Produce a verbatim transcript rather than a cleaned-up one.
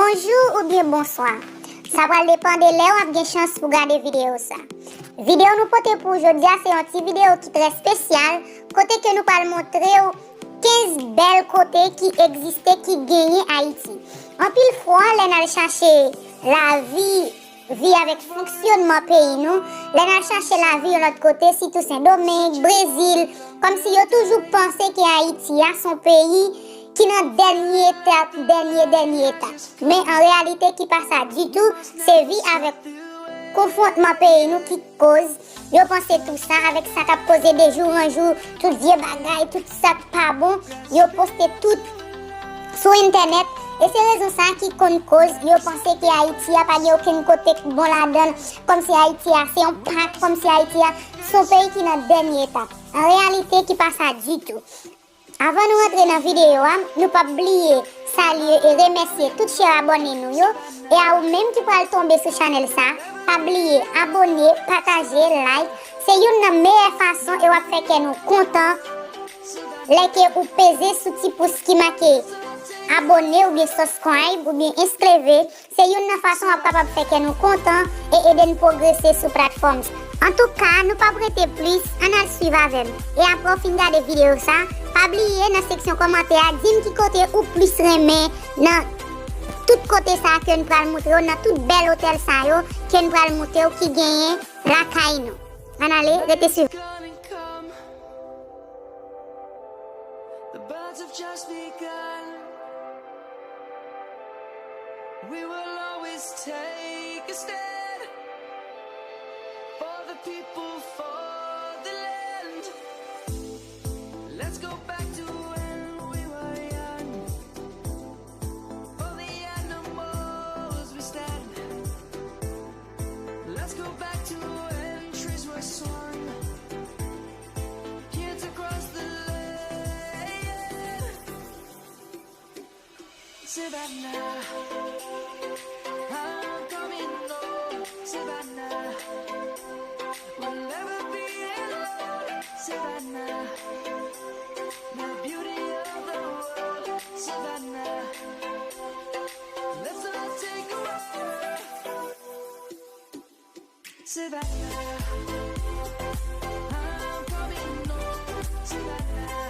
Bonjou oubyen bonswa. Sa pral depann de lè w ap gen chans pou gade videyo sa. Videyo nou pote pou w jodi a se yon ti videyo ki trè espesyal, kote ke nou pral montre w kenz bèl kote ki egziste, ki genyen Ayiti. Anpil fwa, lè n al chache lavi, vi avèk fonksyonman peyi nou, lè n al chache lavi yon lòt kote, sitou Sendomeng, Brezil, kòmsi yo toujou panse ke Ayiti a se yon peyi ki nan dènye etap, dènye, dènye etap. Men an reyalite, ki pa sa ditou, se vi avèk konfwontman peyi nou ki koz. Yo panse tou sa, avèk sa k ap koze de jou an jou, tout vye bagay, tout sa k pa bon, yo poste tout sou entènèt. E se rezon sa ki konn koz yo panse ke Ayiti a pa gen okenn kote k bon ladan l, kòmsi Ayiti a se yon pak, kòmsi Ayiti a se yon peyi ki nan dènye etap. An reyalite, ki pa sa ditou. Avan nou rantre nan videyo a, nou p ap bliye salye e remèsye tout chè abòne nou yo. E a ou menm ki pral tonbe sou chanèl sa, pa bliye abòne, pataje, like. Se youn nan meyè fason e w ap fè kè nou kontan lè ke ou peze sou ti pous ki make abòne oubyen subscribe oubyen inscribe. Se youn nan fason w ap kapab fè kè nou kontan e ede n pwogrese sou platfòm sa. Antouka, nou p ap rete plis, ann al swiv avè m. E apre w fin gade videyo sa, pa bliye nan seksyon kòmantè a, di m ki kote ou plis renmen nan tout kote sa ke n pral montre w, nan tout bèl otèl sa yo ke n pral montre w ki genyen lakay nou. Ann ale, rete swiv. The birds have just begun. We will always take a stand for the people, for the land. Let's go back to when we were young. For the animals we stand. Let's go back to when trees were swung. Kids across the land. Savannah, I'm coming home. Savannah, we'll never be alone. Savannah, the beauty of the world. Savannah, let's not take a walk. Savannah, I'm coming home. Savannah,